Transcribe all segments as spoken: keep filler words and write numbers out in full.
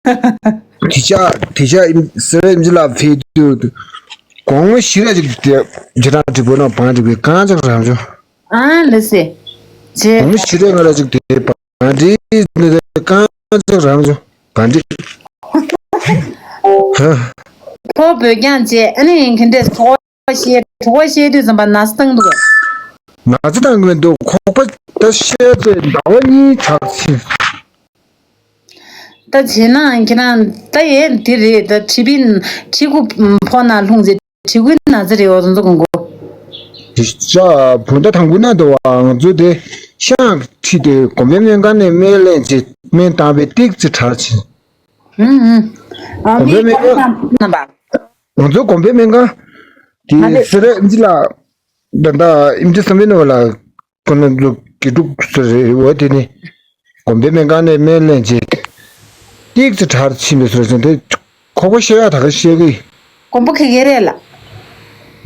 དེ་ཆ་དེ་ཆ་སེ་ར་ཨིམ་ཆི་ལ་ཕེབས་དུས་དགོང་མོ་ཞེ་དྲག་ཅིག་དེ་ཇེ་ཐང་དྲི་བོ་ན་བང་དྲི་བའི་རྐང་ཅག་རང་བྱུང་། ཨ་ལེ་སེ། ཇེ། དགོང་མོ་ཞེ་དྲག་ང་ར་ཅིག་དེ་བང་དྲི་ནི་དེ་རྐང་ཅག་རང་བྱུང་། བང་དྲི། ཧ། ཕོ་བོད་རྐྱང་བཅས་ཨ་ནི་ག་འདྲས་གྲོད་ཁོག་བཤལ་གྲོད་ཁོག་བཤལ་དུས་ཙམ་པ་ན་ཚ་བཏང་འདུག་ན་ཚ་བཏང་གི་མི་འདུག་ཁོག་པ་ད་བཤལ་ཏེ་ཟླ་བ་གཉིས་གྲགས་ཕྱིན། ད་བྱས་ན་ཁྱེད་རང་ད་ཡས་འདི་རེད། ད་གྲི་པིན་གྲི་གུ་ཕོ་ན་ལྷུང་ཚེ་གྲི་གུའི་ན་ཚ་རེད་འོ་ཚོ་ཚོ་གོང་གོ། དེ་ཤ་བུ་ད་ཐང་གུ་ན་འདུག་བ། ང་ཚོ་དེ་ཤང་ཁྲིད་དེ་གོམ་པའི་སྨན་ཁང་ནས་སྨན་ལེན་བྱས་སྨན་བཏང་བའི་ཏིག་ཙི་དྲག་ཕྱིན། ཧུམ་ཧུམ། ཨ་གོམ་པའི་སྨན་ཁང་རྣམ་པ། ང་ཚོ་གོམ་པའི་སྨན་ཁང་དེ་ང་ཚོ་སེ་ར་ཨིམ་ཆི་ལ། ད་ལྟ་ཨིམ་ཆི་བསམ་འཕེལ་ནོར་བ་ལགས་ཁོ་ན་ཚོ་དགེ་ཕྲུག་ཚོ་རེད་འོ། དེ་ནི་གོམ་པའི་སྨན་ཁང་ནས་སྨན་ལེན་བྱས་ཏིག་ཙི་དྲག་ཕྱིན་པའི་ཟེར་ཙང་དེ་ཁོག་པ་བཤལ་ཡག་ད་ག་བཤལ་གི། དགོན་པ་ཁེ་ཁེ་རེད་ལ།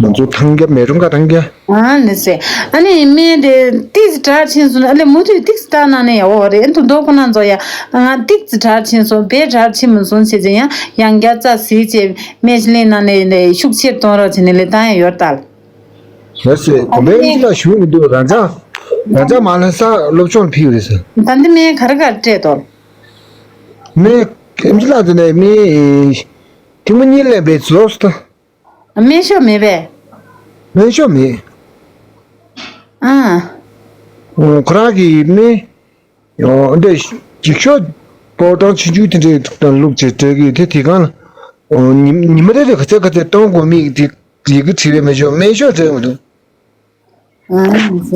ང་ཚོ་ཐང་རྒྱ་མེ་རུང་ག་ཐང་རྒྱ། ཨ་ནི་ཟེ། ཨ་ནི་སྨན་དེ་ཏིག་ཙི་དྲག་ཕྱིན་སོང་ན་ཨ་ལེ་མུ་མཐུད་ཏིག་ཙི་བཏང་གནང་ན་ཡག་པོ་རེད། ཨ་ནི་དུ་མདོ་ཁོ་ན་ཚོ་ཡ་ང་ཏིག་ཙི་དྲག་ཕྱིན་སོང་བས་དྲག་ཕྱིན་མི་སོང་ཟེར་ཙང་ཡང་ཡང་བསྐྱར་རྩ་གཟིགས་བྱས་སྨན་ལེན་གནང་ནས་ཤུགས་ཆེར་གཏོང་རོགས་བྱས་ནས་ལས་བཏང་ཡ་ཡོད་ད། ལགས་སེ། གོམ་པའི་ཨིན་ཇི་ལ་ཞུ་མི་འདུག་རང་ཅག་རང་ཅག་མ་ལྷ་ས་སློབ་སྦྱོང་ཕེབས་རེད་ཟེར། ད་འདི་སྨན་ག་རེ་ག་རེ་སྤྲད་དོ། སྨན་ཨིན་ཇི་ལ་དེ་ནས་སྨན་ཐེངས་མ་གཉིས་ལེན་པའི་རྫོགས་སོ། སྨན་ཤོག་མེད་པས། སྨན་ཤོག་མེད། ཨ། ཁོ་རང་གི་སྨན། འདི་འགྱིག་ཤོག་པོ་ཊང་ཆུང་ཆུང་དེ་འདྲའི་ཐུག་དང་བླུགས་བྱས་སྤྲད་ཀྱི་དེ་དེ་གང་ལ། ཉི་ཉི་མ་རེ་རེ་ག་ཚད་ག་ཚད་གཏོང་དགོས་མིན་དེ་ཡི་གེ་བྲིས་པས་མི་ཆོག་སྨན་ཤོག་སྤྲད་དགོས་འདུག་ཨ་ཙི།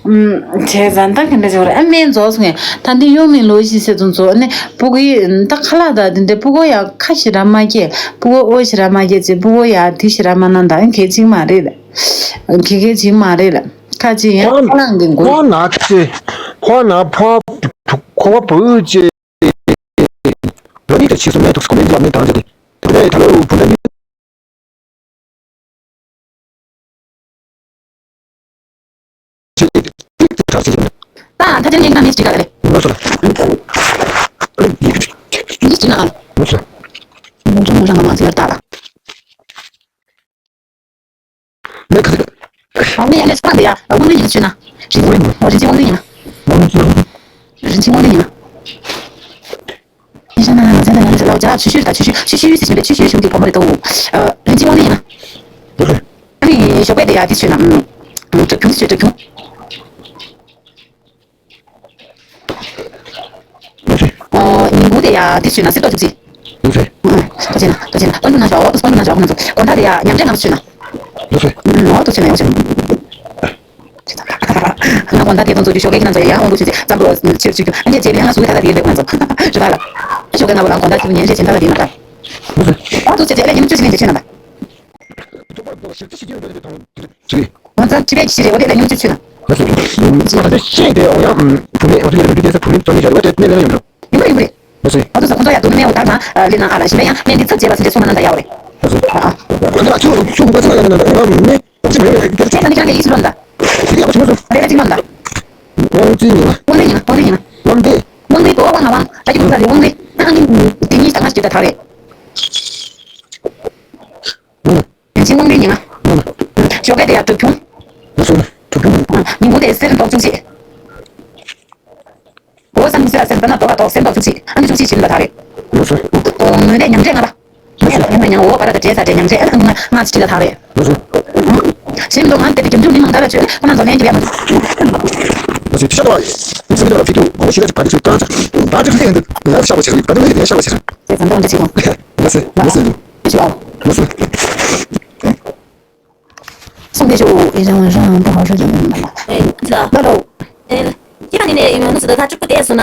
ཨམ། བྱས་ཙང་ད་ག་འདྲ་བྱེད་དགོས་རེད། ཨ་སྨན་རྫོགས་སོང་ངས་ད་འདི་གཡོག་མིན་ལོ་བཞི་ཟེར་ཙམ་ཚོ་ཨ་ནི་སྤུ་གུའི་ད་ཁ་ལག་དང་དེ་འདྲ་སྤུ་གུ་ཡང་ཁ་ཞེ་དྲག་མ་སྐྱེ་སྤུ་གུ་ཨོ་ཞེ་དྲག་མ་སྐྱེ་ཅེས་སྤུ་གུ་ཡང་དེ་ཞེ་དྲག་མ་གནང་ད་ཨ་གལ་ཆེན་མ་རེད། གལ་གལ་ཆེན་མ་རེད་ལ། ཁ་ཅིག་ཡང་ཁ་ལག་གི་མགོ། ཁོང་ན་ཚེ། ཁོང་ན་ཕོ། ཁོ་བ་བུ་ཅེ། ལོ་གཉིས་ཀྱི་ཕྱིས་སུ་སྨན་ཐུགས་སུ་གོ་མེད་འདི་ལ་སྨན་བཏང་རྒྱུ་དེ། དེ་ནས་ད་ལོ་བུ་ན་གཉིས། ད་ད་ཅན་ཡིན་ན་མི་ཅི་ག་རེད། ངོ་སོ་ལ། ཡིན་ཅི་ན། ངོ་སོ། ངོ་སོ་ངོ་སོ་ང་མ་ཚེ་ཡར་ལྟ་ལ། ལས་ཁ་ཟིག་ཨ་ནི་ཡ་ལས་ཁ་འདི་ཡ་དབང་ལུང་ཡིན་ཆུ་ན། རིན་ཆེན་དབང་ལུང་ཡིན། ཨོ་རིན་ཆེན་དབང་ལུང་ཡིན་ན། དབང་ལུང་ཡིན། རིན་ཆེན་དབང་ལུང་ཡིན་ན། ཡིན་ཆུ་ན་ང་ཚེ་ད་ཡང་ཟེར་ལ་ཇ་ཆུ་ཤུར་ད་ཆུ་ཤུར་ཆུ་ཤུར་ཟེར་བཞིན་པའི་ཆུ་ཤུར་གཞུང་གི་བུ་མོ་རེད་དོ། ཨ་རིན་ཆེན་དབང་ལུང་ཡིན་ན། ཨ་ནི་ཞོགས་པའི་འདི་ཡ་དེ་ཆུ་ན། ཨ་གྲུབ་ཁྱུང་ཆུ་གྲུབ་ཁྱུང་། ཨོ། ཉིན་གུང་དེ་ཡ་དེ་ཆུ་ན་སེར་ཏོག་ཅིག་ཅིག་ཡོད་ཚེ། ཨ། ཏོ་ཆེ་ན་ཏོ་ཆེ་ན་སྤོན་པོ་ན་ཞོག་ཏོ་སྤོན་པོ་ན་ཞོག་ཁོ་ན་ཚོ་དགོང་དག་དེ་ཡ་ཉམས་ཆེ་ང་ཚོ་ཆུ་ན། ཡོད་ཚེ། ཨོ་ཏོ་ཆེ་ན་ཡོད་ཚེ། ང་དགོང་དག་དེ་ཚོ་ཚོ་ཆོ་གའི་ཁྱི་ན་ཚོ་ཡ་ཡ་འོང་དུ་ཆུ་ཚེ་ཙམ་པོ་ཆེར་ཆུ་རྒྱུ་ཨ་འདྲས་ཚེ་ལས་ང་སུ་ཐ་ཐ་དེ་ཡོད་ཁོ་ན་ཚོ་ཞུ་ད་ལ། ཆོ་གའི་ང་བོ་ལ་དགོང་དག་དེ་ཚོ་ཉན་རེ་ཆེ་ད་ལ་དེ་ན་ད། ཨོ་ཏོ་ཆེ་ཚེ་ལས་ཉིན་ཆུ་ཆེ་ལས་ཆེ་ཆེ་ན་ད། ང་ཚོ་ཁྲི་པའི་ཁྱི་རེད་འོ་དེ་ལ་ཉུང་ཆུ་ཆུ་ན། ང་ཚོ་ཤེས་དེ་འོ་ཡང་བུ་མེད་འོ་དེ་ལ་བུ་དེ་ས་བུ་མེད་བཙོ་ནི་ཡོད་རེད་བ་དེ་ནས་ལ་ཡོང་འགྲོ། ཡོང་གི་རེད་ཡོང་གི་རེད། ང་ཚོ་ཁོང་ཚོ་ཡ་དོ་ནི་མེད་འོ་དར་མ་ལི་ན་ཨ་ལ་ཞིམ་པའི་ཡང་སྨན་འདི་ཚབ་བྱས་པ་སི་འདྲེ་ཚོ་མ་ན་འདྲ་ཡ་འོ་རེད། ང་ཚོ་ལ་ཆུ་ཆུ་གུ་པ་ཚོ་ཡ་ན་ཡ་མེད་ཅི་མེད་རེད། ཁྱེད་ཚོ་ནི་ཁྱེད་རང་གི་ཡིག་སི་ལོན་ད། ཁྱེད་ཚོ་ཡ་ཆུ་མ་ཚོ་རེ་རེ་ཅིག་ལོན་ད། དབང་ཚིག་ཡིན་ན། དབང་རེ་ཡིན་ན་དབང་རེ་ཡིན་ན། དབང་དེ། དབང་དེ་གོ་བ་ང་དབང་ད་ཀྱི་དུ་ད་རེ་དབང་རེ་ཨ་ནི་དེ་གཉིས་ད་ང་ཞིག་ད་ད་རེད། ཡིན་ཕྱིན་དབང་འདི་ཉིན་ལ། ཞོགས་ཀས་དེ་ཡང་གྲུབ་ཁྱུང་། ལགས་སོ། གྲུབ་ཁྱུང་། ཉིན་གུང་དེ་སེར་མདོག་བཅུ་གཅིག་འོ་ས་མི་སེར་སེར་ད་ན་མདོག་ལ་མདོག་སེར་མདོག་བཅུ་གཅིག་ཨ་ནི་བཅུ་གཅིག་ཕྱིན་ལ་ད་རེད། ལགས་སོ། ངོས་དེ་ཉམས་ཆད་ལྔ་པ། ལགས་སོ། ཉམས་ཆད་ལྔ་འོ་བ་ར་ད་བྲེལ་ས་བྲེལ་ཉམས་ཆད་ཨ་ནི་ལྔ་ལྔ་ཕྱིན་ལ་ད་རེད། ལགས་སོ། ཞིམ་མདོག་ང་དེ་དེ་རྒྱབ་ཆུང་མི་མང་ད་ལ་བཅོས་ཁོ་ན་ཚོ་ལན་རྒྱབ་ཡ་མ་འདུག་ལགས་སོ། ཕྱི་ཤ་དོ་ཨ་ཡིན། ཕྱི་ཤ་དོ་ལ་ཕི་ཏུ་གོ་ཤི་ལ་ཅི་ཕ་ཏི་ཚུ་ཏང་ཚ། ད་ཅི་ཁ་ཡང་འདུག་ང་ཤ་བ་ཆེ་རེད། ད་དུང་ཡིན་ཤ་བ་ཆེ་རེད། ཟེར་ཙམ་ཏོང་ཅི་ཆེ་གོ། ལགས་སོ། ལགས་སོ། ཕྱི་ཤ་དོ་ཨ། ལགས་སོ། སོང་དེ་ཤོ་ཨེ་རང་རང་པོ་ཧ་ཤོ་ཅན་མ་ལ། ཨེ་ལ་ལ་ལོ། ཨེ་ལ། ཁྱེད་ལ་ནི་ནས་ཡོང་ནུ་སི་ད་ད་ཕྲུ་གུ་དེ་སོ་ན་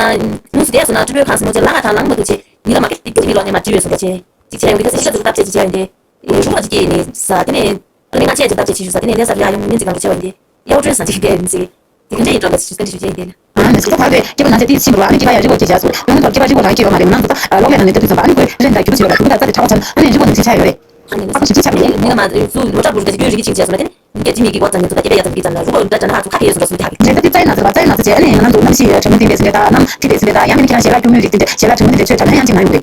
ནུ་སི་དེ་སོ་ན་ཕྲུ་གུ་གང་སི་མོ་ཅན་ལ་ང་ཐང་ལང་མ་ཐུག་ཆེ་ཡིན་ལ་མ་ཀེ་ཏི་ཏི་མི་ལོ་ནས་མ་ཅི་ཡོད་སོ་ད་ཆེ། ཅིག་ཆེ་ཡོང་གི་ད་སི་ཤ་ཚུགས་ད་ཆེ་ཅིག་ཆེ་ཡོང་དེ། ཨེ་ཕྲུ་གུ་ཅིག་གི་ནི་ས་དེ་ནས་ཨ་ནི་ང་ཆེ་ཅིག་ད་ཆེ་ཅིག་ཤུ་ས་དེ་ནས་དེ་ས་རི་ཡ་ཡོང་མི་ཅིག་གང་ཐུག་ཆེ་བ་ཡིན་དེ། ཡའོ་ཀྲོན་སང་ཅིག་ཤུ་ག་ཡིན་ཟེ། དེ་ག་འདྲ་ཡིན་འགྲོ་ལ་ཤུ་ག་འདྲ་ཤུ་ག་ཡིན་དེ་ན། ཨ་ནི་སུ་ཚོ་ཕར་བས་སྐྱེ་བ་ན་ཚེ་དེའི་ཕྱིན་པ་ལ་ཨ་ནི་སྐྱེ་བ་ཡང་རི་བོ་སྐྱེ་བྱ་སོ། ཡང་ན་ཚོ་སྐྱེ་བ་རི་བོ་རང་སྐྱེ་ཡོད་མ་རེད། ང་ཚོ་ད་ལོག་ཡ་ན་ནི་ལྟ་དུས་ཙམ་པ་ཨ་ནི་ཁོའི་རེད་འདྲ་རྒྱུ་བ་ཚོ་ཡོད་པ་ཁོ་ད་རྩ་དེ་ཁྲག་པ་ཚ་ཨ་ནི་རི་བོ་ནི་ཚེ་ཆ་ཡོད་རེད། ཨ་ནི་ཚོ་ཅིག་ཆ་ཡོད་རེད། ནི་ང་མ་ཚོ་ལོ་ཙཱ་བུ་རུ་ད་སྐྱེ་བ་རི་བོ་རིགས་ཅིག་བྱས་སོ་ན་དེ་ནི་སྐྱེ་ཅི་མི་གི་བ་ཙམ་ཡང་ཚོ་ད་སྐྱེ་བ་ཡ་ཙམ་གི་ཙམ་ལ་རི་བོ་རུ་ད་ཅ་ན་ཧ་ཚོ་ཁ་ཕེ་སོ་ར་སུ་ཐག་རེད། ད་ཙ་ཙ་ན་ཚེ་བ་ཙ་ན་ཚེ་ཨ་ནི་ང་ཚོ་ནམ་ཤི་ཆ་མི་དེ་བས་སི་ལེ་ད་ནམ་ཐི་བས་སི་ལེ་ད་ཡང་མིན་ཁྱེད་རང་ཞལ་ལག་ཁྱུ་མི་རིགས་དེ་ཞལ་ལག་ཁྱུ་མི་དེ་ཆོས་ཆ་ན་ཡང་ཅིག་ན་ཡོང་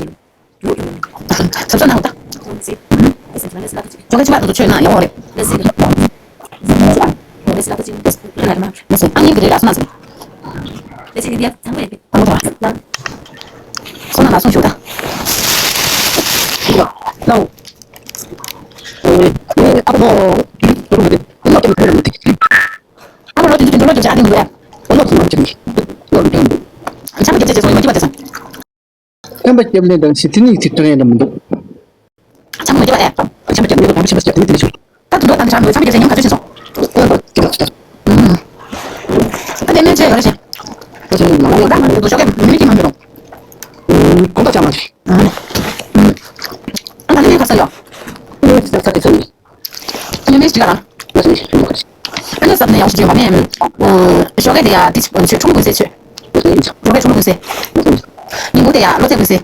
ཚབ་ཚོད་ན་འོ་ད། ཅོ་ག་ཅི་མ་ཏོ་ཆོད་ན་ཡོང་བ་རེད། མ་སོང་ཨ་ངའི་གི་རེད་ལ་སོང་ན་ཟེར། ཨ་ལོ་ད། སོང་ན་ལ་སོང་ཞུ་ད། ལོ། ཨ་ཕོ། ཨ་ཕོ་ལོ་དེ་ཚོ་དེ་འགྲོ་ལོ་ཅོ་ཅོ་ཨ་དེ་འགྲོ་ཡ། ཨ་ལོ་དེ་ཚོ་དེ་འགྲོ་ལོ་ཅོ་ཅོ་ཨ་དེ་འགྲོ་ཡ། ཨ་ལོ་དེ་ཚོ་དེ་འགྲོ་ལོ་ཅོ་ཅོ་ཨ་དེ་འགྲོ་ཡ། བསྟན་པ་སྐྱབས་གནས་དང་ཞི་བདེ་གཉིས་ཀྱི་དོན་ཡང་འདྲ་མི་འདུག་ཆམ་པ་མི་བརྒྱབ་པ་ཨེ། ཆམ་པ་བརྒྱབ་ནས་ལོ་དང་པོ་ཆམ་པ་བརྒྱབ་དེ་ནི་དེ་ནི་ཞུ། ད་དུ་འགྲོ་དང་ཆམ་པ་ཆམ་པ་བརྒྱབ་ཚེ་ཉམས་ག་ཚོད་ཕྱིན་སོང་། ཨེ་འགྲོ་ཆམ་པ་ཆམ་པ། ད་དེ་མེད་ཚེ་ག་རེ་བྱེད། ད་དེ་ནི་མ་འོངས་ད་ང་ཚོ་ཤོག་གེ་མི་མི་ཀྱི་མ་འགྱུར་རོང་། དགོངས་དག་ཅང་མ་ཞིག་ཨ་ད་དེ་ནི་ཁ་ས་ཡོད། ཨེ་ད་ད་དེ་ཚོ་ནི། ཉི་མའི་སྤྱི་ལ། ཨ་ནི་ཟབ་ནས་ཡག་ཤོས་ཅིག་ཡོད་པ་མེད། ཨ་ཞོགས་ཀས་དེ་ཡ་དེ་ཆོས་ཁྲོམ་ཀུན་སེ་ཆོས། ཞོགས་ཀས་ཁྲོམ་ཀུན་སེ། ཉིན་གུང་དེ་ཡ་བློ་རྩེ་ཀུན་སེ།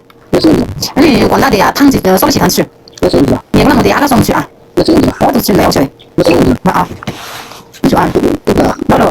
ཨ་ནི་དགོང་དག་དེ་ཡ་ཐང་ཅིག་སོ་ལ་ཞིག་གང་ཆོས། ཉལ་ག་ལ་མོ་དེ་ཡ་ཨ་ལ་སོང་ཆོས་ཨ། ཨོ་དུ་ཆོས་ལ་ཡག་ཤོས་རེད། ཨ་ཨ། ཆོས་ཨ། ལོ་ལོ།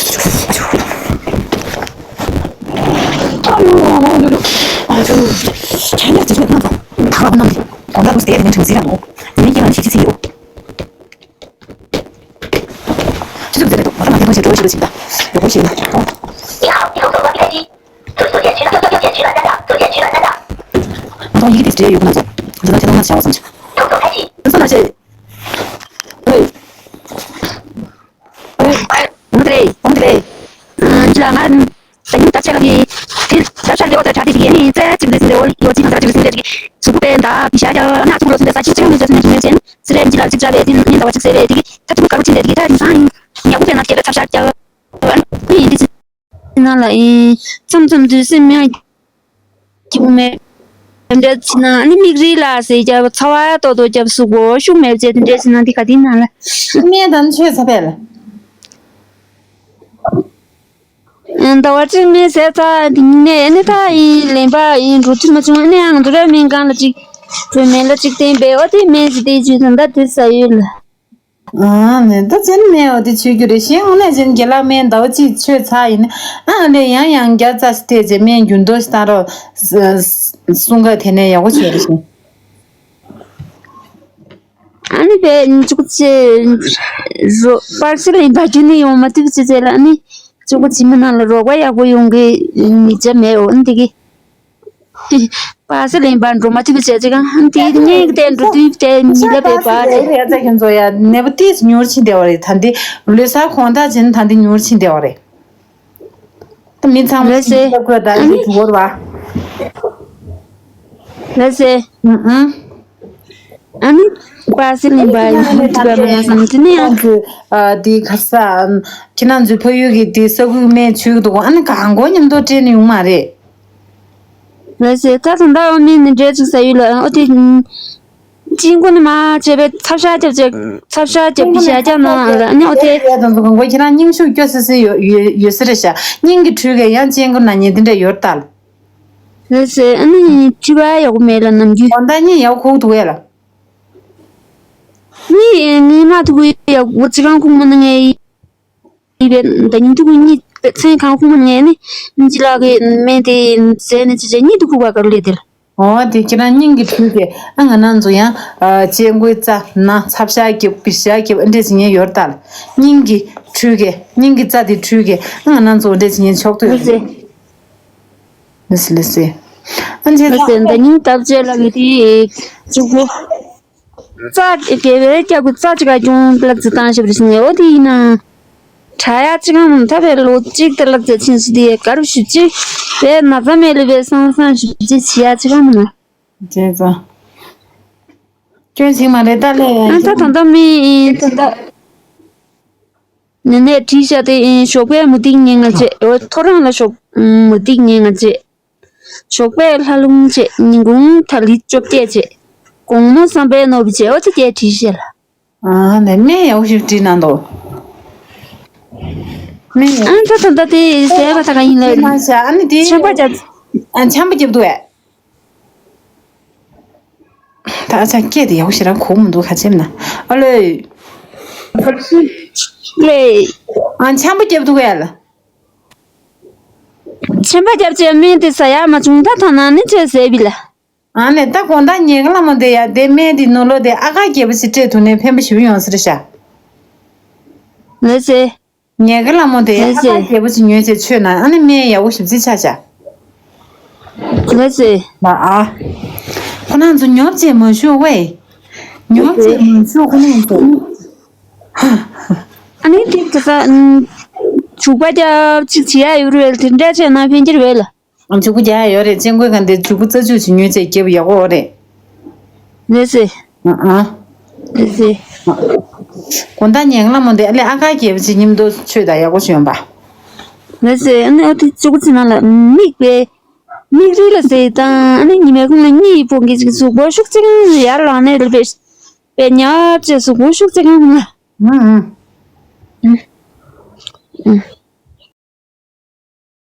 ང་ཚོ་ཡི་གེ་དེ་འདྲའི་ཡོད་ཁོ་ན་ཚོ། འཛིན་བཟང་ཆེ་མཐོང་ན་བྱ་བ་བསམ་བྱ། ཨེ། ཨེ། ཨོ་དེ་རེད། ཨོ་དེ་རེད། ཨ་ཅི་ལ་ང་ད་ཡིན་ད་ཆ་ག་གི་དེ་ད་ཆ་ལེ་བ་ད་ཆ་དེ་གི་ནི་ཙེ་ཅིག་ལེ་ཟིན་ལེ་འོ་ཡོ་ཅི་ང་ད་ཅིག་ཟིན་ལེ་ཅིག་གི་སུ་ཀུ་པེ་ད་བི་ཤ་ཡ་ན་ཚུགས་རོ་ཟིན་ལེ་ས་ཅིག་ཅིག་ང་ལེ་ཅ་ཟིན་ལེ་ཅིག་ལེ་ཅན་སི་རེ་ཅི་ལ་ཅིག་ཅ་ལེ་དེ་ནི་ད་བ་ཅིག་སེ་ལེ་དེ་གི་ད་ཚུགས་ག་རུ་ཅིག་ལེ་དེ་གི་ད་དེང་སང་ཡིན་ཉ་ཀུ་པེ་ན་སྐྱེ་པེ་ཚབ་ཤ་ཀྱ་ཨ་ནི་དེ་ཅི་ན་ལ་ཡིན་མཚམས་མཚམས་དུས་སེམས་མེད། ཁྱུག་མེད། དེ་འདྲ་ཕྱིན་ན་ཨ་ནི་མིག་རིལ་ལ་ཟེར་རྒྱབ་ཚ་བ་ཏོག་ཏོག་རྒྱབ་སུ་གོ་ཤུགས་མེད་བྱས་དེ་འདྲ་ཕྱིན་ན་འདི་ག་དེ་ན་ལ། ཤུགས་མེད་དམ་ཆོས་ཚ་བས་ལ། ཟླ་བ་གཅིག་མིན་ཟས་ཚ་དེ་ནས་ཨ་ནི་ད་ཡིན་ལེན་པ་ཡིན་འགྲོ་ཐུབ་མ་བྱུང་ཨ་ནི་ཨང་དུ་ར་སྨན་ཁང་ལ་གཅིག་བོད་སྨན་ལ་གཅིག་བསྟན་པས་ཨོ་དེ་སྨན་ཟི་དེ་བྱོས་དམ་ད་དེ་ས་ཡོད་ལ། ཨ་ནི་ད་ཅན་མེད་འོ་དེ་ཆོས་རྒྱུ་རེད་གཞན་དངོས་གནས་ཅན་རྒན་ལགས་སྨན་ཟླ་བ་གཅིག་མཆོད་ཚར་ཡིན་ཨ་ལས་ཡང་ཡང་བརྒྱ་རྩ་ཞིག་བལྟས་རྗེས་སྨན་འགྱུར་ལྡོག་ཞིག་བཏང་རོགས་གསུང་ག་དེ་ནས་ཡག་པོ་བྱས་རེད་གཞན། ཨ་ནི་བས་ཅུག་ཅེ་རོ་པར་སི་ལ་ཡིན་པ་རྒྱུ་ནི་ཡོང་མ་ཐུབ་ཅེ་ཅེ་ལ་ཨ་ནི་ཅུག་ཅི་མི་ནང་ལ་རོགས་པ་ཡག་པོ་ཡོང་གི་མི་ཅེ་མེད་འོ་འདི་གི། པ་སེ་ལེན་པ་འགྲོ་མ་ཐུབ་བྱས་ཅིག་ཨང་དེ་ངས་བལྟས་འགྲོ་དུས་བལྟས་མི་ལ་བས་པ་རེད། ཡ་ཙ་ཁྱོད་ཚོ་ཡ་ནད་པ་ཏིས་ཉུར་ཕྱིན་བསྡད་བ་རེད་ད་འདི་ལོས་ས་གོང་ཐག་ཅན་ད་འདི་ཉུར་ཕྱིན་བསྡད་བ་རེད། ད་མི་ཚང་མ་ལོས་སེ་ཅིག་ལ་བཀོད་ད་ཨ་འདི་ནི་དུ་བོར་བ། ལོས་སེ་ཨུ་ཨུ་ཨ་ནི་པ་སེ་ལེན་པ་ཡིན་ཐུབ་པ་མ་ཡ་སམ་དེ་ནི་ཡང་། འདི་ག་ས་ཁྱེད་རང་ཚོའི་ཕ་ཡུལ་གྱི་འདི་ས་ཁུག་སྨན་བྱུག་འདུག་ཨ་ནི་གང་གོ་མཉམ་དུ་སྤྲད་ནས་ཡོང་མ་རེད། ལགས་སེ། ད་ད་ལྟ་ཨ་མའི་ནི་འདྲེ་ཅིག་ཟ་ཡུལ་ལ་ཨོ་དེ། གཅིན་གོ་ནི་མ་བྱས་པའི་ཚབ་ཤ་རྒྱབ་བྱས་ཚབ་ཤ་རྒྱབ་པི་ཤ་རྒྱབ་ན་ཨ་ནི་ཨོ་དེ། ཡ་དང་དུ་གང་གོ་ཁྱེད་རང་སྙིང་ཤུགས་སྐྱོ་སི་སི་ཡོད་ཡོད་ཡོད་སི་རེད་ཤ་སྙིང་གི་འཕྲུལ་གས་ཡང་གཅིན་གོ་ན་ཉེ་འདི་འདྲ་ཡོད་ད། ལགས་སེ། ཨ་ནི་འཕྲུལ་བ་ཡག་པོ་མེད་ལ་ནམ་རྒྱུན། འོ་ད་ཉིན་ཡག་ཁུག་འདུག་ཡ་ལ། ནི་ནི་མ་ཐུག་ཡག་པོ་ཅི་གང་ཁུག་མ་ནི་ངའི། ཡིན་པས་ད་ཉིན་ཐུག་གཉིས་པའི་མཚན་གང་ཁུག་མ་ངས་ནི་ཅི་ལག་གི་སྨན་དེ་ཟས་ནི་ཅི་བྱས་གཉིད་དུ་ཁུག་པ་ག་རུ་ལས་དེར། འོ་དེ་ཁྱེད་རང་སྙིང་གི་འཕྲུལ་གྱི་ཨ་ང་རང་ཚོ་ཡང་ཨ་སྤྱན་ཁོའི་རྩ་ན་ཚབ་ཤ་རྒྱབ་པི་ཤ་རྒྱབ་ཨ་འདྲས་ཟིན་ཡས་ཡོར་ལྟར་སྙིང་གི་འཕྲུལ་གྱི་སྙིང་གི་རྩ་དེ་འཕྲུལ་གྱི་ཨ་ང་རང་ཚོ་འདྲས་ཟིན་ཡས་ཆོག་ཏུ་ཡོད་རེད། ལི་སི་ལི་སི། ཨ་འདྲས་ལི་སི་ད་ཉིན་ཐབས་ཅད་ལ་གི་དེ་གཅིག་པོ། རྩ་དགེ་བའི་སྐྱབས་ཀྱི་རྩ་གཅིག་ག་སྐྱོང་ལ་རྩི་སྟངས་ཞབས་རི་སྲིང་ནས་འོ་དེ་ཡིན་ན། དྲ་ཡ་གཅིག་གམ་ཐ་བའི་ལོ་གཅིག་དེ་ལ་རྩེ་ཆེན་སུ་དེ་ག་རུ་ཞུ་ཅི་བས་ན་ཚ་མེད་ལེ་བས་སང་སང་ཞུ་ཅི་བྱི་ཡ་གཅིག་གམ་ན། རྗེས་ཚོ། སྐྱོན་ཞིག་མ་རེད་ད་ལེ། ཨ་ད་ད་ད་མི་ད་ད། ནས་ནས་བྲིས་བཞག་དེ་ཨིན། ཞོགས་པའི་མུ་ཏིག་ཉལ་ང་བཅས། འོ་ཐོ་རངས་ལ་ཞོགས་མུ་ཏིག་ཉལ་ང་བཅས། ཞོགས་པའི་ལྷ་ལུང་བཅས། ཉིན་གུང་ཐ་ལི་བཅོ་བརྒྱད་བཅས། དགོང་མོ་བསམ་པའི་ནོར་བུ་བཅས། འོ་དེ་གས་བྲིས་བཞག་ལ། ཨ་ནས་སྨན་ཡག་པོ་ཞིག་བྲིས་གནང་འདུག་སྨན་ཡག་ཨ་ད་ད་ད་དེ་ཟས་པ་ད་ག་ཡིན་ལ། བྲིས་གནང་ཤག་ཨ་ནི་དེ་ཆམ་པ་རྒྱབ། ཨ་ཆམ་པ་རྒྱབ་འདུག་ཨེ། ད་ཨ་ཅག་སྐད་དེ་ཡག་པོ་ཞེ་དྲག་གོ་མི་འདུག་ག་ཅེམ་ན། ཨ་ལོས། ལེ། ཨ་ཆམ་པ་རྒྱབ་འདུག་ཡ་ལ། ཆམ་པ་རྒྱབ་བྱས་སྨན་དེ་ཟ་ཡག་མ་བྱུང་ད་ཐ་ན་ནི་བྱས་ཟས་བི་ལ། ཨ་ནི་ད་དགོང་དག་ཉལ་ཁ་ལ་མོ་དེ་ཡ་དེ་སྨན་དེ་ནོར་ལོ་དེ་ཨ་ཁ་རྒྱལ་པོ་ཞིག་སྤྲད་ཐུབ་ནས་ཕན་པོ་ཞིག་ཡོང་ཟེར་ཤག་ལེ་སེ། ཉལ་ཁ་ལ་མོ་དེ་ཨ་ལེ་སེ། ཁ་རྒྱལ་པོ་ཅིག་ཉོས་བྱས་མཆོད་ན་ཨ་ནི་སྨན་ཡག་པོ་ཞིབ་རྩིས་ཆགས་ཤག་ལེ་སེ། ལ་ཨ། ཁོ་རང་ཚོ་ཉོབ་བྱས་མ་བཞུགས་ཝེ། ཉོབ་བྱས་མ་བཞུགས་ཁོ་རང་ཚོ། ཨ་ནི་དེ་ག་ས། བྱུག་པ་རྒྱབ་ཅིག་བྱེད་ཡག་ཡོད་རེད་དེ་འདྲ་བྱས་ན་ཕན་གྱི་རེད་ལ། མཇུག་པོ་རྒྱག་ཡ་ཡོད་རེད། ཅན་ཀོན་གང་དེ་མཇུག་པོ་རྩ་ཆུ་ཅིག་ཉོས་ཚེ་རྒྱབ་ཡག་པོ་རེད། ལེ་སེ། ཨ་ཨ། ལེ་སེ། དགོང་དག་ཉལ་ཁང་ལ་མོ་དེ་ཨ་ལེ་ཨ་ཁ་རྒྱབ་ཅིག་མཉམ་དུ་ཆོས་དང་ཡག་པོ་ཞིག་ཡོང་པ། ལེ་སེ། ཨ་ནི་ཨ་དེ་མཇུག་པོ་ཚེ་ནང་ལ་མིག་པའི་མིག་རིལ་ལ་ཟེར་དང་ཨ་ནི་ཉི་མའི་ཁུང་ལ་གཉིད་ཕོག་གི་ཅིག་གཟུགས་པོ་ཤུགས་ཅིག་ཡར་ལངས་ནས་རེད་པས། པའི་ཉག་ཅེས་གཟུགས་པོ་ཤུགས་ཅིག་ཡང་ང་། ཨུ་ཨུ།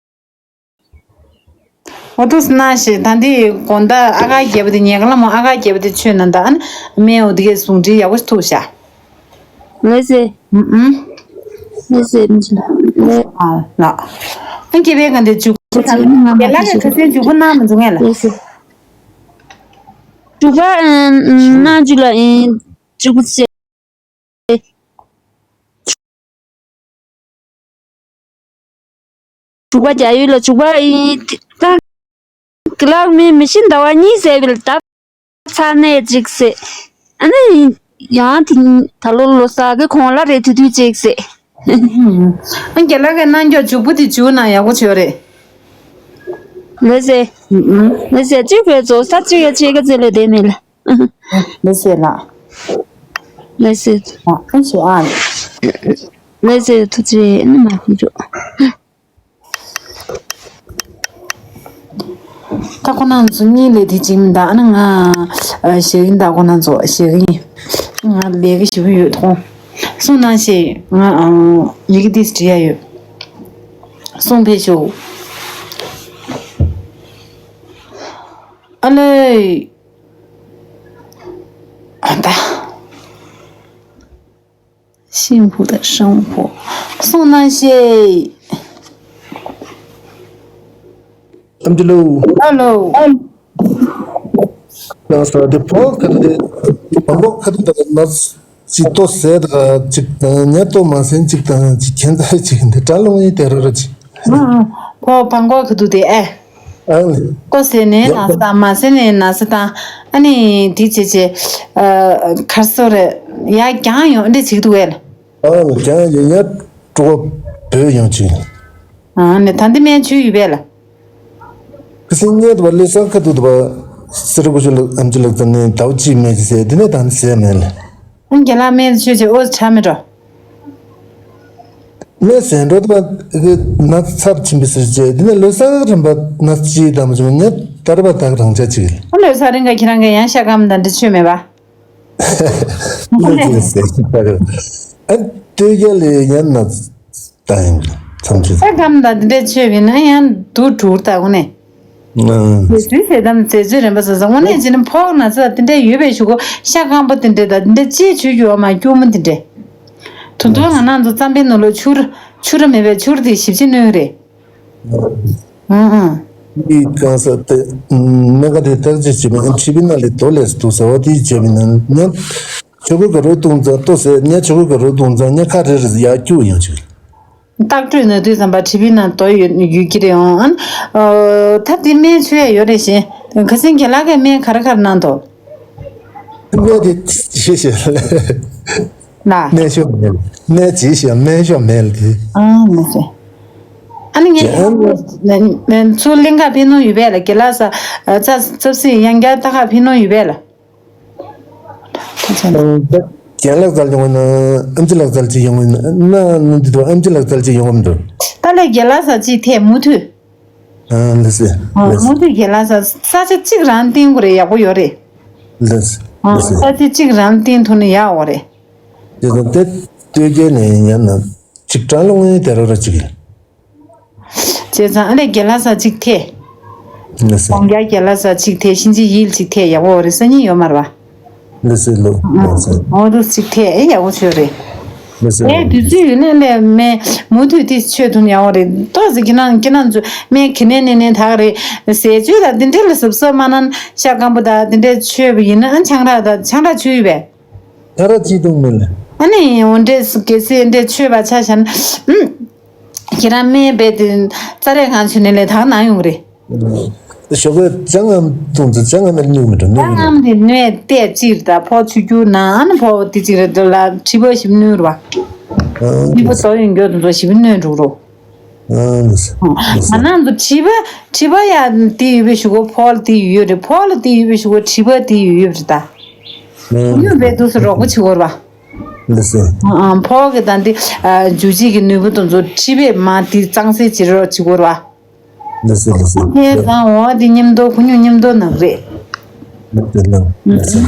འོ་ཐུགས་སྣང་ཞེས་ད་འདི་དགོང་དག་ཨ་ཁ་རྒྱལ་པོ་དེ་ཉལ་ཁ་ལ་མོ་ཨ་ཁ་རྒྱལ་པོ་དེ་ཆོས་ན་ད་ཨ་ནི་སྨན་འོ་དེ་གའི་ཟུང་འབྲེལ་ཡག་པོ་ཐུག་ཤག་ལེ་སེ། ཨུ་ཨུ། ལེ་སེ་མི་ཆུ་ལ་ལེ། ཨ་ལ། ཨ་སྐྱེ་བའི་ག་འདི་འཇུག་པོ་ཚ་ང་རྒྱལ་ལགས་ཀྱི་ཁ་སེང་འཇུག་པོ་གནང་མི་འཇུག་ངེས་ལ། ལེ་སེ། འཇུག་པ་གནང་འཇུག་ལ་ཨིན་འཇུག་པོ་ཚེ། འཇུག་པ་རྒྱ་ཡུལ་ལ་འཇུག་པ་ཡིན་ཏང་གི་ལག་མི་མི་ཤིན་ཟླ་བ་གཉིས་ཟེར་བའི་ལ་ཚ་ནས་ཅིག་ཟེར། ཨ་ནི་ཡང་དེ་ད་ལོ་ལོ་གསར་གི་གོང་ལ་རེ་དུས་དུས་ཅིག་ཟེར། ཨ་རྒྱ་ལག་གི་རྣམ་འགྱུར་འཇུག་པོ་དེ་འཇུག་ན་ཡག་པོ་བྱོས་རེད། ལེ་ཟེར། ལེ་ཟེར་གཅིག་བས་ཚོ་ས་གཅིག་ཡ་ཆེ་ག་ཚེ་ལས་བསྡད་མེད་ལ། ལེ་ཟེར་ལགས། ལེ་ཟེར། ཨ་ཨ་ཞེ་ཨ། ལེ་ཟེར་ཐུགས་རྗེ་ཆེ་ཨ་ནི་མ་ཕི་རོ། ད་ཁོ་ན་ཚོ་གཉིས་ལས་དེ་གཅིག་མི་འདུག་ཨ་ནི་ང་ཞེ་གི་འདུག་ཁོ་ན་ཚོ་ཞེ་གི་ཡིན། ང་ལས་ཀྱི་ཞུ་གི་ཡོད་ཐོང་། གསུང་གནང་ཞེས་ང་ཡི་གེ་འདི་བྲིས་ཡ་ཡོད། གསུང་ཕེབས་ཤོག་ཨ་ལས། ཨ་ད། ཤིང་ཕུ་དང་ཧྲང་ཕུ། གསུང་གནང་ཞེས། ཨམ་ཅི་ལོ། ཨ་ལོ། ལགས་སོ། དེ་ཕོ་ཁ་ཐུག་དེ་བང་གོག་ཁ་ཐུག་དང་ན་ཅི་ལྟོ་ཟས་དང་ཅིག་དང་ཉ་ལྟོ་མ་ཟན་ཅིག་དང་ཅིག་ཁྱེད་ཚ་ཅིག་འདི་གྲ་ལོང་ཡིན་དེ་རོ་རོ་ཅིག་ཨ་ཨ། ཕོ་བང་གོག་ཁ་ཐུག་དེ་ཨེ། ཨང་ལེ། ལྟོ་ཟས་ནས་ཡ། ན་ཚ་དང་མ་ཟས་ནས་ན་ཚ་དང་ཨ་ནི་དེ་བྱེད་བྱེད་ཨ་ཁར་སོ་རེ་ཡ་རྒྱང་ཡོང་འདི་ཅིག་ཏུ་ཨེ་ལ། ཨང་ལེ་རྒྱང་ཡོང་ཉ་གྲོགས་བོད་ཡོང་ཅིག་ཨ་ནི་ད་འདི་སྨན་བྱུས་ཡོད་པས་ལ། ཁ་སང་ངས་དུ་བ་ལེ་སང་ཁ་ཐུག་དུ་བ་སེ་ར་ཀུ་ཤུ་ལ་ཨམ་ཅི་ལགས་ཙམ་ནས་ཟླ་བ་གཅིག་མེད་ཅི་ཟེར་དེ་ནས་ད་ནི་ཟས་མེད་ལ། ཨང་རྒན་ལགས་སྨན་བྱུས་ཅིག་ཨོ་ཆ་མེད་འགྲོ། སྨན་ཟས་འགྲོ་དུ་བ་ན་ཚབ་ཕྱིན་པའི་ཟེར་ཅེ་དེ་ནས་ལོ་གསར་རིམ་པ་ན་ཅི་དམ་བྱུང་ངས་དར་བ་དག་རང་ཆ་ཅིག་ཨ་ལོ་གསར་རིང་ག་ཁྱེད་རང་གི་ཡང་ཤ་སྐམ་དང་འདི་ཆོས་མེད་པ། ལོ་ཅི་ཟེར་ཨ་ལྟོས་རྒྱ་ལས་ཡང་ན། ད་ཡིན་མཚམས་ཆོས། ས་ཁམས་དང་འདི་འདྲའི་ཆོས་ཡིན་ན་ཡང་སྡུག་གྲུར་ད་དངོས་གནས། ཨང་། ཟས་ཚུལ་ཟས་དམ་ཟས་ཚུལ་རན་པ་ཟ་ཟ་དངོས་གནས་བྱས་ན་ཕོག་ན་ཚ་འདི་འདྲའི་ཡོད་པའི་གཞུག་གུ་ཤ་སྐམ་པོ་འདི་འདྲའི་ད་འདི་འདྲའི་ཅིའི་ཆུ་ཡོད་མ་སྐྱུར་མོ་འདི་འདྲའི། དུ་དུ་ང་ནང་དུ་རྩམ་པའི་ནང་ལོ་ཆུར་ཆུར་མེད་པའི་ཆུར་དེ་ཞིབ་ཅིག་སྣོན་རེད། ཨང་ཨང་། འདི་གང་ས་དེ་སྨན་ཁང་དེ་བརྟག་དཔྱད་བྱེད་པའི་ཁྲི་པི་ན་ལི་དོ་ལས་སུ་འདུག་ཟ་བ་དེའི་བྱས་པའི་ནང་ཉམས། ཆོས་གོས་ག་རུ་བཏུང་ཙང་ལྟོ་ཟས་ཉ་ཆོས་གོས་ག་རུ་བཏུང་ཙང་ཉ་ཁ་རེ་རེ་ཡར་སྐྱུག་ཡོང་ཆུག་ལྟག་སྤྲོད་ན་དུས་ཙམ་པ་ཁྲི་པི་ན་དོ་ཡོད་ཡོད་ཀྱི་རེད་ཨང་། ཨ་ད་དེ་སྨན་བྱུས་ཡ་ཡོད་རེད་ཞེ། ཁ་སང་རྒན་ལགས་ཀྱིས་སྨན་ག་རེ་ག་རེ་གནང་འདུག་སྨན་དེ་ཞེ་ཞེ་ལ། ལ། སྨན་ཤོ་མེད། སྨན་ཅི་ཞེ་སྨན་ཤོ་མེད་ལ་དེ། ཨང་མ་ཟེ། ཨ་ནི་ངས་ཚུར་གླིང་ག་ཕན་ནོ་ཡོད་པས་ལ་རྒན་ལགས་ས་ཚ་ཚབ་སྲིད་ཡང་བསྐྱར་ལྟ་ག་ཕན་ནོ་ཡོད་པས་ལ། རྒན་ལགས་རྩལ་ཡོང་ན་ཨམ་ཅི་ལགས་རྩལ་གྱི་ཡོང་ན་ན་ནི་འདི་དུ་ཨམ་ཅི་ལགས་རྩལ་གྱི་ཡོང་གམ་འདུག་ད་ལས་རྒན་ལགས་ས་ཅི་ཐད་མུ་མཐུད། ཨ་ལེ་སེ། ཨ་ལེ་སེ། མུ་མཐུད་རྒན་ལགས་ས་ས་ཆ་གཅིག་རང་བསྟན་དགོས་རེད་ཡག་པོ་ཡོད་རེད། ལེ་སེ། ཨ་ལེ་སེ། ས་ཆ་གཅིག་རང་བསྟན་ཐུབ་ན་ཡག་འོ་རེད། དེ་དང་དེ་ལྟོས་རྒྱལ་ནས་ཡང་ན་གཅིག་གྲང་ལོང་ངའི་དེ་རོ་ར་གཅིག་ཡིན། བྱས་ཙང་ཨ་ལས་རྒན་ལགས་ས་གཅིག་ཐད། ལགས་སོ། སྒོང་རྒྱ་རྒན་ལགས་ས་གཅིག་ཐད་ཤིན་ཅི་ཡིལ་གཅིག་ཐད་ཡག་པོ་རེད་སང་ཉིན་ཡོད་མ་རེད་བ། ལགས་སོ་ལོ། ལགས་སོ། འོ་དུ་གཅིག་ཐད་ཨེ་ཡག་པོ་ཆོད་རེད། ལགས་སོ། ཨེ་དུས་ཚོད་ཡོད་ན་ལས་སྨན་མུ་མཐུད་དེ་ཆོད་ཐུབ་ན་ཡག་པོ་རེད་ཏོག་ཙམ་ཁྱེད་རང་ཁྱེད་རང་ཚོ་སྨན་གི་ནས་ནས་ནས་དག་རེད་ཟས་བཅུད་དང་དེ་འདྲས་ལ་གཟབ་གཟབ་མ་གནང་ཤ་སྐམ་པོ་དང་དེ་འདྲས་ཆོད་པ་ཡིན་ན་ཨ་ཆང་རག་དང་ཆང་རག་ཆུ་ཡོད་པས། ད་ར་ཅི་གཏོང་མིན་ལ། ཨ་ནི་འོ་འདྲས་གལ་སྲིད་འདྲས་ཆོད་པ་ཆ་བཞག་ན། ཨུམ། ཁྱེད་རང་སྨན་སྦས་དེ་རྩ་རེ་གང་ཆུ་ནས་ལས་དག་ན་ཡོང་རེད། ཞོགས་པའི་ལྕགས་རྔམ་གཏོང་ཚེ་ལྕགས་རྔམ་མེད་ནུས་མི་འགྲོ་ནུས་མི་འགྲོ། ལྕགས་རྔམ་དེ་སྣོད་ཏེ་གཅིག་རེད་ད་ཕོ་ཆུ་རྒྱུ་ན་ཨ་ནི་ཕོ་དེ་གཅིག་རེད་འདུག་ལ་མཁྲིས་པ་ཞིབ་སྣོན་རུ་བ། མཁྲིས་པ་དོ་ཡོང་རྒྱུ་དེ་ཚོ་ཞིབ་སྣོན་འགྲོ་རུ། ཨ་ལགས་སོ། ལགས་སོ། ང་རང་ཚོ་མཁྲིས་པ་མཁྲིས་པ་ཡ་དེ་ཡོད་པའི་གཞུག་གུ་ཕོ་ལ་དེ་ཡོད་རེད། ཕོ་ལ་དེ་ཡོད་པའི་གཞུག་གུ་མཁྲིས་པ་དེ་ཡོད་ཡོད་རེད་ད། ཨ་ཡོད་པའི་དུས་སུ་རོགས་པ་བྱེད་དགོས་རེད་པ། ལགས་སོ། ཨ་ཕོ་གི་ད་འདི་འཇུ་བྱེད་ཀྱི་ནུས་པ་དེ་ཚོ་མཁྲིས་པས་མ་དེ་གཙང་སེལ་བྱེད་རོགས་བྱེད་དགོས་རེད་པ། ལགས་སོ་ལགས་སོ། ཁྱེད་ཚང་འོ་དེ་མཉམ་དུ་ཁུ་ཉུང་མཉམ་དུ་ནག་རེད། ལགས་སོ་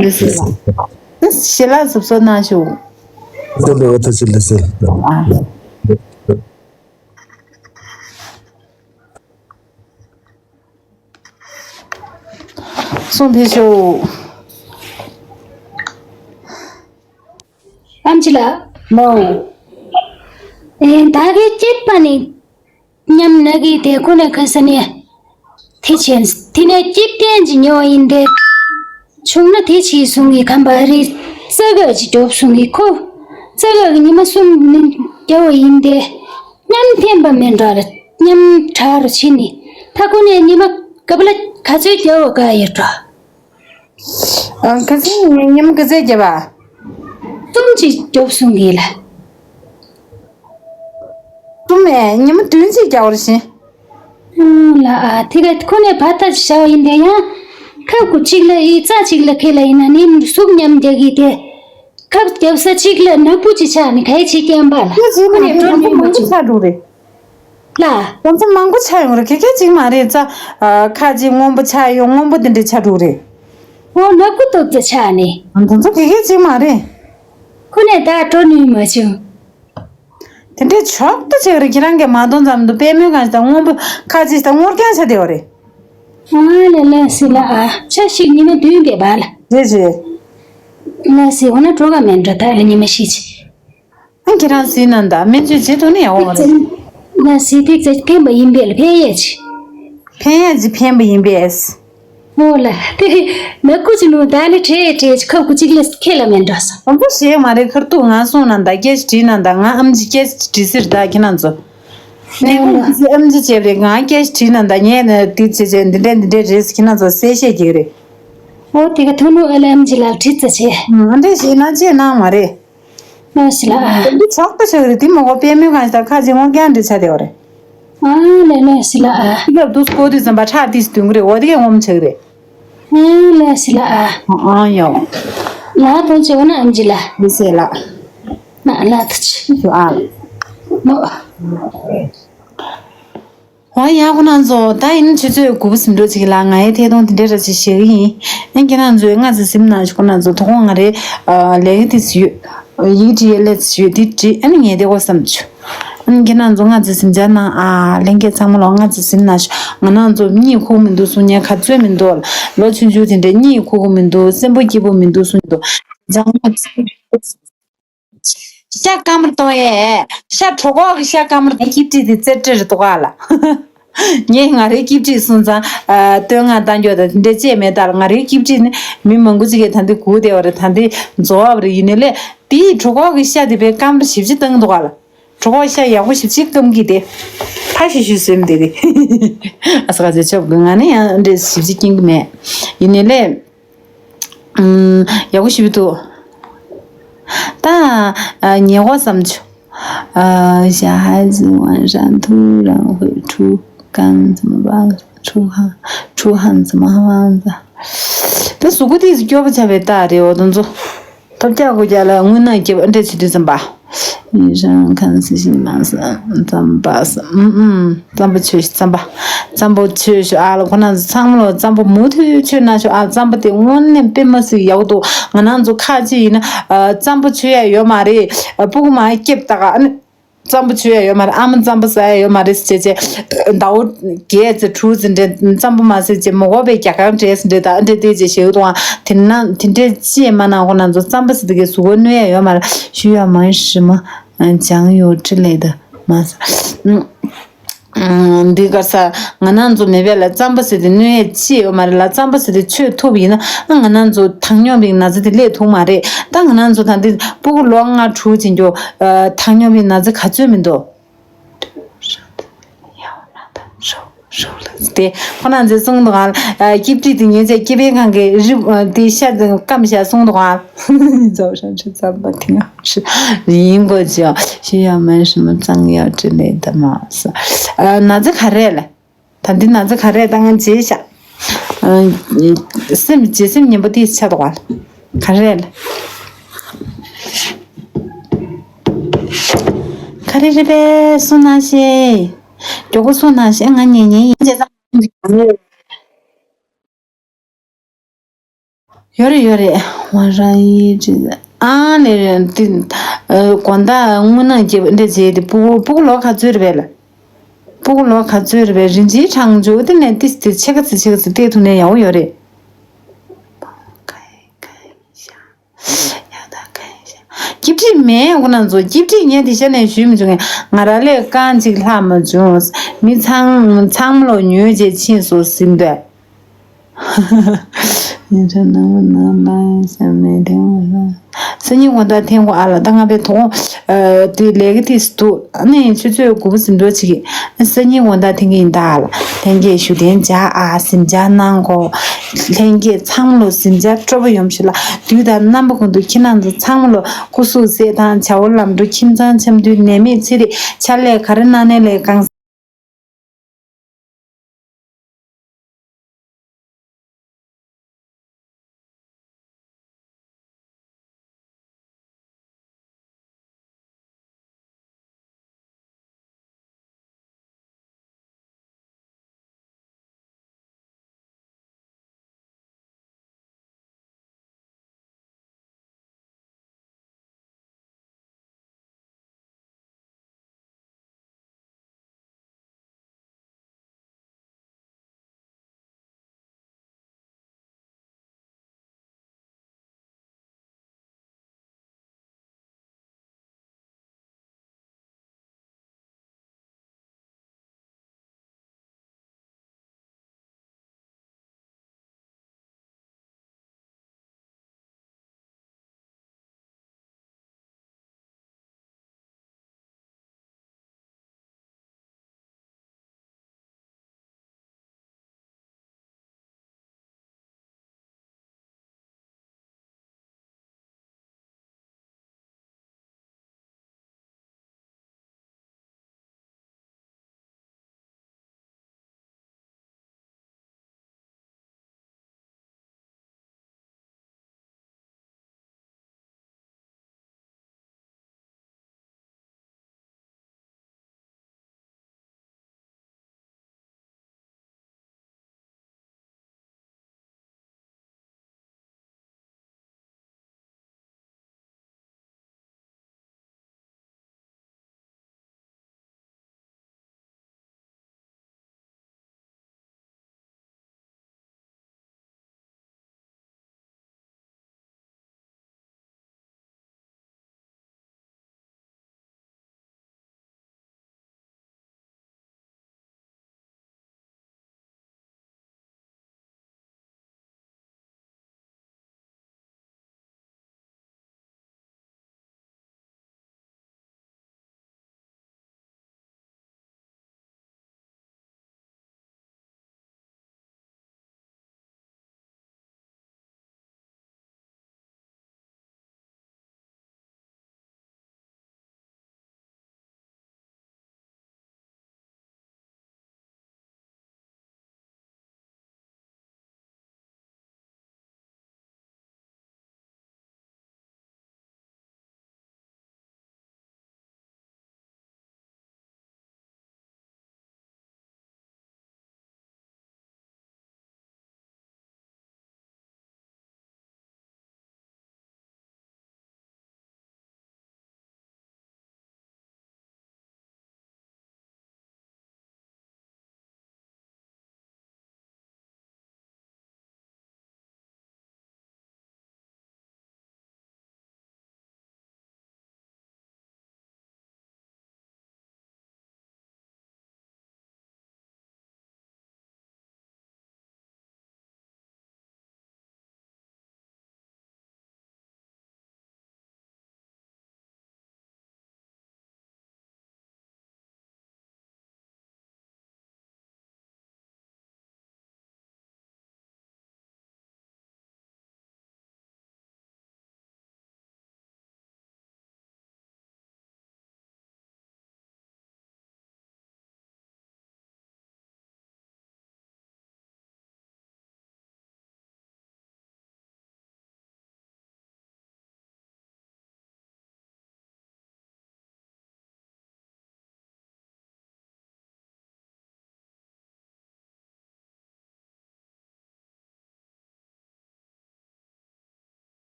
ལགས་སོ། ལགས་སོ་ལགས། ཞལ་ལག་གཟབ་གཟབ་གནང་ཤོག་ལགས་སོ་ལགས་སོ། ཨ། གསུང་ཕེབས་ཤོག་ཨམ་ཆི་ལགས། ལོ། ཨེ་ད་གི་སྐྱེས་པ་ནི་མཉམ་ན་གི་དེ་ཁོ་ནས་ཁ་ས་ནས་དེ་བྱས་དེ་ནས་སྐྱེས་བསྟན་གྱི་ཉེ་བ་ཡིན་ཏེ། བྱུང་ན་དེ་ཕྱིས་གསུང་གི་ཁམས་པ་རི་རྩ་འགག་ཅིག་སྒྲུབ་གསུང་གི་ཁོ། རྩ་འགག་གི་ཉི་མ་གསུམ་ནི་རྒྱལ་བ་ཡིན་ཏེ། མཉམ་འཐེན་པ་མེད་འགྲོ་ལ་མཉམ་དྲག་རུ་ཕྱིན་ནི། ད་ཁོ་ནས་ཉི་མ་ག་པ་ལ་ག་ཚོད་རྒྱལ་བ་ག་ཡོད་འགྲོ། ཨ་ཁ་སང་ཉི་མ་ག་ཚོད་རྒྱབ་པ། གསུམ་ཅིག་རྒྱོབ་གསུང་གི་ལ། གསུམ་མེད་ཉི་མ་བདུན་ཅིག་རྒྱབ་པར་བཞིན། ཨང་ལ་ཨ་དེ་ག་ཁོ་ནས་བར་ཐག་ཅིག་བཞག་པ་ཡིན་དེ་ཡང་། ཁབ་ཀུ་གཅིག་ལ་ཨི་རྩ་གཅིག་ལ་ཁེ་ལ་ཡིན་ན་ནི་གཟུགས་མཉམ་རྒྱག་གི་དེ། ཁབ་རྒྱབ་ས་གཅིག་ལ་ནག་པོ་ཅིག་ཆགས་ནི་ག་ཡི་ཅིག་སྐྱེན་པ་ལ། ཁོ་ཚོའི་ཁོ་ནས་ཁོ་ཁྲོ་ནི་མང་པོ་ཆགས་འགྲོ་རེད། ལ། ཁོ་ཚོ་མང་པོ་ཆགས་ཡོང་རེད་ག་གེ་གཅིག་མ་རེད་རྩ། ཁ་ཅིག་སྔོན་པོ་ཆགས་ཡོང་སྔོན་པོ་དེ་འདྲ་ཆགས་འགྲོ་རེད། ཨོ་ནག་པོ་སྟོབས་ཀྱི་ཆགས་ནི། ཁོ་ཚོ་ག་གེ་གཅིག་མ་རེད། ཁོ་ནས་ད་ཁྲོ་ནི་མ་བྱུང་། དེ་འདྲའི་ཆོག་ཏུ་བྱེད་རེད་ཁྱེད་རང་གིས་མ་གཏོང་ཙམ་དུ་པད་མོའི་གང་ཞིག་དང་སྔོན་པོ་ཁ་ཅིག་དང་སྔོ་རྐྱང་ཆ་དེ་བ་རེད། ཨ་ལ་ལ་སི་ལ་ཨ་ཆ་ཞིག་ཉི་མ་བདུན་པའི་བར་ལ། རེད་རེད། ལ་སི་འོ་ན་གྲོ་ག་མེན་འགྲོ་ད་ལ་ཉི་མ་ཤི་ཆི། ཨ་ཁྱེད་རང་སི་ན་ད་སྨན་བཅོས་བྱེད་ཐུབ་ནི་ཡང་འོང་རེད། ལ་སི་ཏིག་ཙེ་ཕན་པ་ཡིན་པས་ལ་ཕན་ཡས་ཆི། ཕན་ཡས་ཅི་ཕན་པ་ཡིན་པས། ཨོ་ལ། དེ་ནག་ཁུ་ཅི་ནུ་ད་ནི་བྲེ་བྲེ་ཅི་ཁབ་ཁུ་གཅིག་ལ་ཁེ་ལ་མེན་འགྲོ་སོང་། ཨམ་ཆི་ཞེས་མ་རེད་ཁར་ཏུ་ང་སོང་ན་ད་སྐད་ཅིག་བྲིས་ན་ད་ང་ཨམ་ཆི་སྐད་ཅིག་བྲིས་ཟེར་ད་ཁྱེད་རང་ཚོ། ནས་ཁོང་ཁྱི་སེ་ཨམ་ཆི་བྱས་པ་རེད་ང་སྐད་ཅིག་བྲིས་ན་ད་ངས་ནི་དེ་བྱས་བྱས་འདི་འདྲས་འདི་འདྲས་རེད་ཁྱེད་རང་ཚོ་གསལ་བཤད་རྒྱག་རེད། ཨོ་དེ་ག་ཐུ་ནུ་ཨ་ལ་ཨམ་ཆི་ལ་བྲིས་ཙ་བྱས། ཨ་འདྲས་ཞེས་ན་ཅེས་གནང་མ་རེད། ལོ་སི་ལ་ཨ། འདི་ཆོག་ཏུ་ཆགས་རེད་དེ་མོ་གོ་པད་མོའི་གང་ཞིག་དང་ཁ་ཅིག་སྔོ་རྐྱང་འདྲ་ཆགས་བསྡད་པ་རེད། ཨ་ལེ་ལོ་སི་ལ་ཨ། དེ་སྐབས་དུས་སྐོར་དུས་ཙམ་པ་ཁྲག་ཏིས་སྟོན་གི་རེད་འོ་དེ་གས་ངོམ་ཆགས་རེད། ཨ་ལོ་སི་ལ་ཨ། ཨང་ཡོ། ལ་དོ་ཅེ་འོ་ན་ཨམ་ཇི་ལ། མི་སེ་ལ། ན་ལ་དོ་ཅེ། ཡོ་ཨ། ལོ། འོ་ཡ་ཁོ་ན་ཚོ་ད་ཡིན་ཆུ་ཚོད་དགུ་པོ་ཟིན་འགྲོ་ཅིག་ལ་ང་ཡི་ཐད་གཏོང་དེ་འདྲ་ར་ཅིག་བྱེད་གི་ཡིན། ཨན་ཁྱེད་རང་ཚོས་ང་ཚོ་སིམ་ན་ཆུ་ཁོ་ན་ཚོ་དོ་དགོང་ང་རེ་ལས་ཀ་དེ་ཚོ་ཡོད། ཡིག་འབྲི་ཡ་ལས་ཚོ་ཡོད་དེ་འབྲི་ཨན་ངས་དེ་གོ་བསམ་ཆུ། ཨན་ཁྱེད་རང་ཚོ་ང་ཚོ་སིམ་ཆ་ན་ཨ་ལྷན་རྒྱས་ཚང་མ་ལོ་ང་ཚོ་སིམ་ན་ཆུ་ང་རང་ཚོ་གཉིད་ཁུག་མི་འདུག་གསུང་ཉན་ག་ཚོད་མི་འདུག་ལོ་ཆུང་ཆུང་དེ་འདྲ་གཉིད་ཁུག་གི་མི་འདུག་སེམས་པ་སྐྱིད་པོ་མི་འདུག་གསུང་འདུག་ཇང་ང་ཚོ། ཤ་སྐམ་པར་གཏོང་ཡས། ཤ་གྲོད་ཁོག་གི་ཤ་སྐམ་པར་གཏོང་སྐྱིབ་ཀྲི་དེ་རྩེ་ཀྲི་རེད་འདུག་ག་ལ། ངས་ང་རའི་སྐྱིབ་ཀྲི་སོང་ཙང་། བསྟོད་བསྔགས་བཏང་རྒྱུ་དང་དེ་འདྲ་ཅེས་མེད་ད་ལ་ང་རའི་སྐྱིབ་ཀྲི་ནི་མི་མང་པོ་ཅིག་གིས་ད་འདི་སྒུག་བསྡད་པ་རེད་ད་འདི་རྫོགས་པ་རེད་ཡིན་ནའི་ལས་དེའི་གྲོད་ཁོག་གི་ཤ་དེ་བས་སྐམ་པར་ཞིབ་ཅིག་བཏང་འདུག་ག་ལ། གྲོད་ཁོག་ཤ་ཡག་པོ་ཞིབ་ཅིག་སྐམ་གི་དེ། ཕ་ཤི་ཤུ་སེམས་དེ་རེད། ཨ་ས་ག་ཚེ་ཆོབ་གི་ང་ནི་ཡང་འདྲེ་ཞིབ་ཅིག་སྐྱིན་གི་མེད། ཡིན་ནའི་ལས། ཡག་པོ་ཞིག་འདུག་ད་ཉེ་བ་བསམ་ཆུ། 小孩子晚上突然会出汗怎么办？出汗，出汗怎么办？ད་གཟུགས་པོ་དེ་སྐྱོ་པོ་ཆགས་པའི་རྟགས་རེད་འོ་དེ་ཚོ། ཐབས་ཀྱག་གོ་ཀྱག་ལ་དངོས་གནས་སྐྱེ་བ་འདྲ་བྱེད་དུས་ཙམ་པ། ཡིན་རང་ཁམས་སྲིད་ཞིང་མ་ཟ་རྩམ་པ་ཟ་ཨུམ་ཨུམ་རྩམ་པ་མཆོད་ཤོག་རྩམ་པ། རྩམ་པ་མཆོད་ཤོག་ཨ་ལ་ཁོ་ན་ཚོ་ཚང་མ་ལོ་རྩམ་པ་མུ་མཐུད་མཆོད་གནང་ཤོག་ཨ་རྩམ་པ་དེ་དངོས་གནས་དཔེ་མ་སྲིད་ཡག་འདུག་ང་རང་ཚོ་ཁ་ཅིག་ཡིན་ན་རྩམ་པ་མཆོད་ཡ་ཡོད་མ་རེད་སྤུ་གུ་མ་སྐྱེབ་ད་ག་ཨ་ནི། རྩམ་པ་མཆོད་ཡ་ཡོད་མ་རེད་ཨ་མ་རྩམ་པ་ཟ་ཡ་ཡོད་མ་རེད་ཟེར་བྱས་ཟླ་བ་བརྒྱད་ཙམ་དྲུག་ཙམ་འདྲ་རྩམ་པ་མ་ཟས་བྱས་མོ་གོ་བའི་རྒྱ་གར་འདྲེས་འདྲེ་དང་འདྲེ་དེ་བྱས་ཞེ་དུ་དེ་ན་དེ་འདྲས་ཅིས་མ་ནང་ཁོ་ན་ཚོ་རྩམ་པ་ཟེར་དེ་གའི་གཟུགས་པོ་གནོད་ཡ་ཡོད་མ་རེད་ཞུ་ཡ་མ་ཞི་མ་ཅང་ཡོད་ཅི་ལས་ད་མ་ཟ། འདི་གར་ས་ང་རང་ཚོ་མེད་པས་ལ་རྩམ་པ་ཟེར་དེ་གནོད་ཡས་ཅི་ཡོད་མ་རེད་ལ་རྩམ་པ་ཟེར་དེ་མཆོད་ཐུབ་ཡིན་ན་ང་རང་ཚོ་ཐང་སྙོམས་པའི་ན་ཚ་དེ་སླེབས་ཐུབ་མ་རེད་ད་ང་རང་ཚོ་ད་འདི་སྤུ་གུ་ལོ་ལྔ་དྲུག་ཕྱིན་རྒྱུ་ཐང་སྙོམས་པའི་ན་ཚ་ག་ཚོད་མི་འདུག་རོགས་ལ་དེ་ཁོ་ན་ཚོས་གསུངས་འདུག་ག་སྐྱིབ་ཁྲི་དེ་ཉོས་ཚེ་སྐྱིད་པའི་ཁང་གི་རི་དེ་ཤ་དང་སྐམ་ཤ་གསུངས་འདུག་ག་ཛའོ་ཧྲན་ཧྲི་ཙམ་པ་དེ་ང་ཧྲི་ཡིན་གོ་ཅི་ཡང་ཤི་ཡ་མན་ཧྲི་མ་གཙང་ཡ་ཀྲི་ལེ་ད་མ་ས་ན་ཚ་ག་རེ་ལ། ད་འདི་ན་ཚ་ག་རེ་ད་ང་བརྗེད་ཤག་སེམས་བརྗེད་སེམས་ཉན་པོ་དེ་ཆགས་འདུག་ག་ག་རེ་ལ། ག་རེ་རེད་པས་སུ་ན་ཤེས། མགྱོགས་པོ་སུ་ན་ཤེས་ང་ཉན་ཉན་ཡིན། ཡོད་རེད་ཡོད་རེད། ཝང་རང་ཡིན་ཅི་ཨ་ལེ་རེད་འདི། དགོང་དག་དངུལ་ནང་སྐྱེས་པ་འདྲ་བྱས་ཏེ་སྤུ་གུ་སྤུ་གུ་ལོ་ག་ཚོད་རེད་པས་ལ། སྤུ་གུ་ལོ་ག་ཚོད་རེད་པས་རིན་ཆེན་གྲངས་འཇོག་དེ་ནས་ཏིས་ཏི་ཕྱེད་ཀ་ཙི་ཕྱེད་ཀ་ཙི་སྟེར་ཐུབ་ན་ཡག་པོ་ཡོད་རེད། སྐྱིབ་ཁྲི་མེད་འོ་ན་ཚོ་སྐྱིབ་ཁྲི་ངས་དེ་ཤ་ནས་ཞུས་མི་བྱུང་ངས་ང་ར་ལས་རྐང་གཅིག་ལྷག་མ་བྱུང་། མི་ཚང་ཚང་མ་ལོ་ཉོས་རྗེས་ཕྱིན་སོ་ཟིན་འདོད། སང་ཉིན་དགོང་དག་ཐེངས་གོ་ཨ་ལ་ད་ང་པའི་དོང་དེ་ལས་ཀ་དེ་སུ་འདུག་ཨ་ནི་ཆུ་ཚོད་དགུ་པ་ཟིན་འགྲོ་བྱེད་ཀྱི། སང་ཉིན་དགོང་དག་ཐེངས་ཀྱི་ཡིན་ད་ཨ་ལ་ལྷན་རྒྱས་ཞུ་དན་བྱ་ཨ་ཟིན་བྱ་གནང་གོ་ལྷན་རྒྱས་ཚང་མ་ལོ་ཟིན་བྱ་སྤྲོ་པོ་ཡོང་ཞིག་ལ་དུས་དང་རྣམ་པ་ཀུན་ཏུ་ཁྱེད་རྣམ་ཚོ་ཚང་མ་ལོ་སྐུ་གཟུགས་གསལ་ཐང་བྱ་བ་ལམ་འགྲོ་ཁྱིམ་ཚང་འཆམ་མཐུན་ནད་མེད་ཚེ་རིང་ཕྱག་ལས་ག་རེ་གནང་ནས་ལས་གང་།